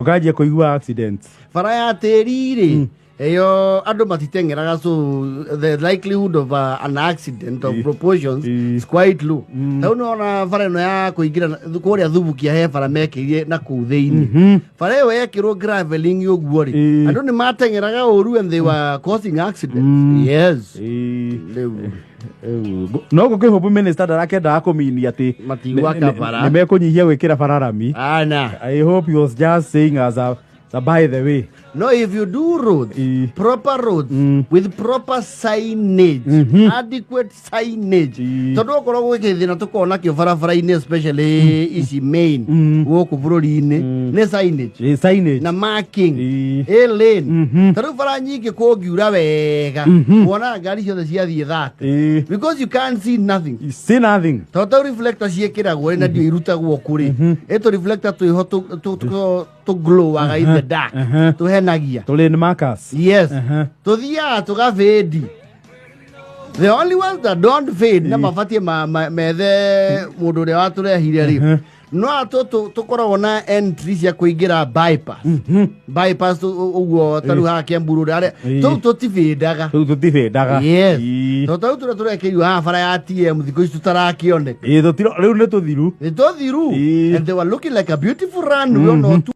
Ũkanjia kũigua accidents. Bara ya tĩri rĩ, ĩyo andũ matiteng'eraga, so the likelihood of an accident of proportions is quite low. Tau nĩwona bara ĩno ya kũingĩra kũrĩa Thubukia, he bara mekĩire na kũu thĩinĩ. Bara ĩyo yekĩrwo graveling ũguo rĩ, andũ nĩ mateng'eraga ũru and they were causing accidents, yes. Rĩu No gũkĩhũmbu minister ndarakendaga kũmini atĩ Matigwaka bara. nĩ mekũnyihia gwĩkĩra bara rami. Ana. I hope he was just saying as a by the way. No, if you do roads, proper roads with proper signage, adequate signage. Tondũ okorwo gwĩ thĩna tũkoragwo nakĩo barabara-inĩ, especially ici main gũkũ bũrũri-inĩ, nĩ signage Signage. na marking a lane. Ta rĩu bara nyingĩ kũngiura wega, wonaga ngari ciothe ciathiĩ thate because you can't see nothing. You see nothing. Tondũ tau reflector ciĩkĩragwo rĩ, na ndio irutagwo kũrĩ ĩtũ reflector twĩho tũ glowaga in the dark, tũhenagia. Tũ lane markers. Yes. Tũthiaga tũgabĩndi. The only ones that don't fade na mabatie methe mũndũ ũrĩa watũrehire rĩ, no atũ tũkoragwo na entry cia kũingĩra bypass ũguo, ta rĩu haha Kiambu Road arĩa tũu tũtibĩndaga. Tũu tũtibĩndaga. Yes. Tondũ ta rĩu tũrĩa tũrekĩirwo haha bara ya TM thikũ ici tũtarakĩoneka. Ĩ, tũtiro rĩu nĩ tũthiru. Nĩ tũthiru. And they were looking like a beautiful runway ona ũtukũ.